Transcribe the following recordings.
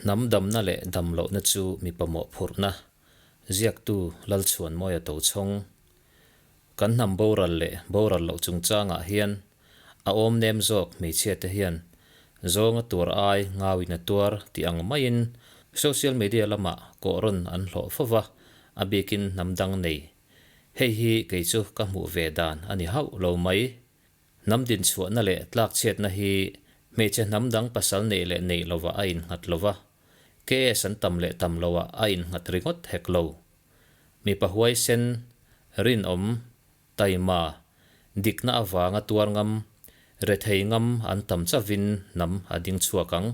Hnam damna leh dam lohna chu mipa mawhphurhna, ziaktu Lalchhuanmawia Tochhawng. Kan hnam boral leh boral loh chungchangah hian a awm nem zawk hmeichhiate hian zawnga tuar ai ngauin a tuar tih ang maiin social media lamah kawhrawn an hlawh fo va, a bikin hnam dang nei. Hei hi kei chu ka hmuh ve dan a ni hauh lo mai. Hnam dinchhuahna leh tlakchhiatna hi hmeichhe hnam dang pasal neih leh neih lovah a innghat lo va, KS an tam leh tam loah a innghat ringawt hek lo. Mipa huaisen, rinawm, taima, dikna avanga tuar ngam, rethei ngam an tam chavin hnam a ding chhuak ang.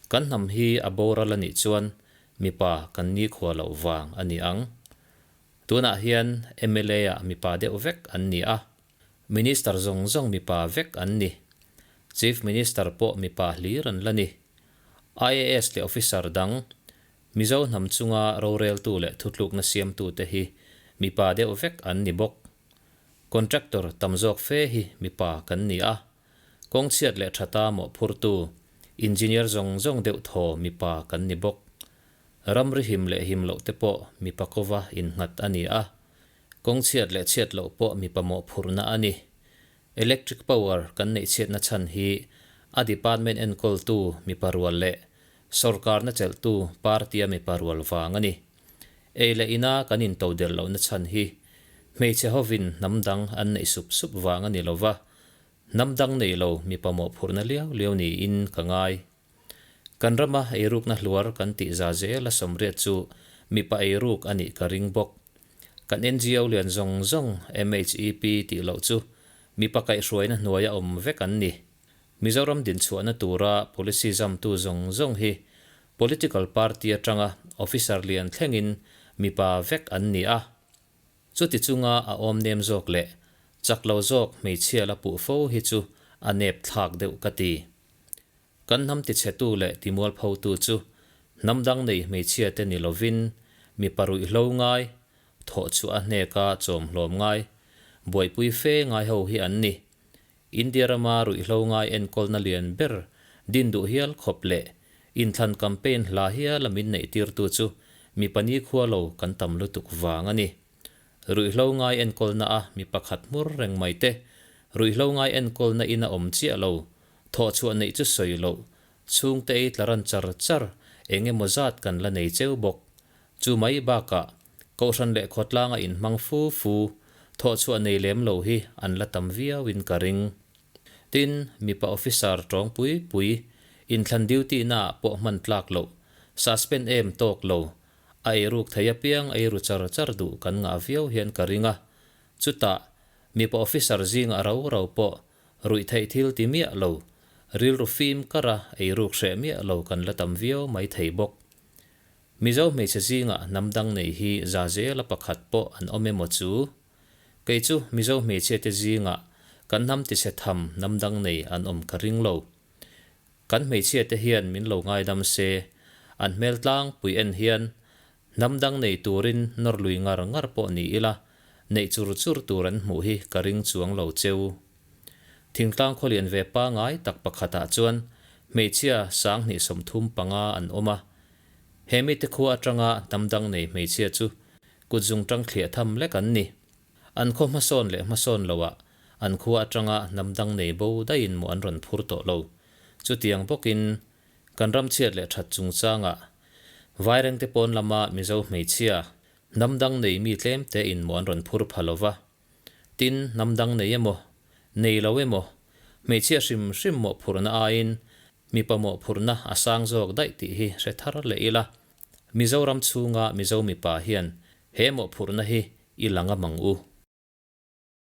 Kan hnam hi a boral a nih chuan mipa kan nikhua loh vang a ni ang. Tunah hian mla ah mipa deuh vek an ni a, Minister zawng zawng mipa vek an ni. Chief Minister pawh mipa hlir an la ni. IAS leh Officer dang, Mizo hnam chunga roreltu leh thutlukna siamtute hi mipa deuh vek an ni bawk. Contractor tam zawk fe hi mipa kan ni a, kawngchhiat leh thata mawhphurtu, Engineer zawng zawng deuh thaw mipa kan ni bawk. Ramri him leh him loh te pawh mipa kova innghat a ni a, kawng chhiat leh chhiat loh pawh mipa mawhphurhna a ni. Electric power kan neih chhiatna chhan hi a department enkawltu mipa rual leh sawrkarna chelhtu party-a mipa rual vang a ni. Ei leh ina kan intodelh lohna chhan hi hmeichhe hovin hnam dang an neih sup sup vang a ni lova, hnam dang nei lo mipa mawhphurhna liau liau niin ka ngai. Kan rama eirukna hluar kan tih za zel a sawmriat chu mipa eiruk a nih ka ring bawk. Kan NGO lian zawng zawng MHEP tih loh chu mipa kaihhruaina hnuaia awm vek an ni. Mizoram dinchhuahna tura policy zamtu zawng zawng hi political party atanga officer lian thlengin mipa vek an ni a. Chuti chunga a awm nem zawk leh chak lo zawk hmeichhia la puh fo hi chu a nep thlak deuh ka ti. Kan hnam tichhetu leh timualphotu chu hnam dang nei hmeichhia te ni lovin mipa ruihhlo ngai, thawh chhuah a hneka chawmhlawm ngai, buaipui fe ngai ho hi an ni. India rama ruihhlo ngai enkawlna lian ber din duh hial khawp leh inthlan campaign hla hiala min neihtirtu chu mipa nikhua lo kan tam lutuk vang a ni. Ruihhlo ngai enkawlna a mi pakhat hmur reng mai te, ruihhlo ngai enkawlna in a awm chiah lo, thawhchhuah neih chu sawi loh, chhungte ei tla ran char char eng emaw zat kan la nei cheu bawk. Chu mai bakah, Kohhran leh khawtlanga inhmang fu fu, thawhchhuah nei lem lo hi an la tam viau in ka ring. Tin, mipa officer tawng pui pui, inthlan duty na ah pawh hman tlak loh, suspend em tawk lo, A eiruk thei apiang eiru char char duh kan ngah viau hian ka ring a. Chutah, mipa officer zingah rau rau pawh ruih theih thil ti miah lo, rilru fim kara eiruk hreh miah lo kan la tam viau mai thei bawk. Mizo hmeichhe zingah hnam dang nei hi za zela pakhat pawh an awm emaw chu? Kei chu Mizo hmeichhiate zingah kan hnam tichhe tham hnam dang nei an awm ka ring lo. Kan hmeichhia te hian min lo ngaidam se, an hmel tlangpui en hian hnam dang nei turin nawr lui ngar ngar pawh ni ila, neih chur chur tur an hmuh hi ka ring chuang lo cheu. Thingtlang khawlian ve pangai tak pakhatah chuan hmeichhia sanghnih 35 an awm a. He mite khua atanga hnam dang nei hmeichhia chu kutzung tang thliah tham lek an ni. An khaw hmasawn leh hmasawn loah an khua atanga hnam dang nei bo daihin maw an rawn phur tawh lo. Chutiang bawkin kan ram chhiat leh that chungchangah Vairengte pawn lama Mizo hmeichhia hnam dang nei mi tlem tein maw an rawn phur pha lo va. Tin, hnam dang nei emaw, nei lo emaw, hmeichhia hrim hrim mawhphurhna aiin mipa mawhphurhna a sang zawk daih tih hi hre thar leh ila. Mizoram chhunga Mizo mipa hian he mawhphurhna hi i la ngam ang u.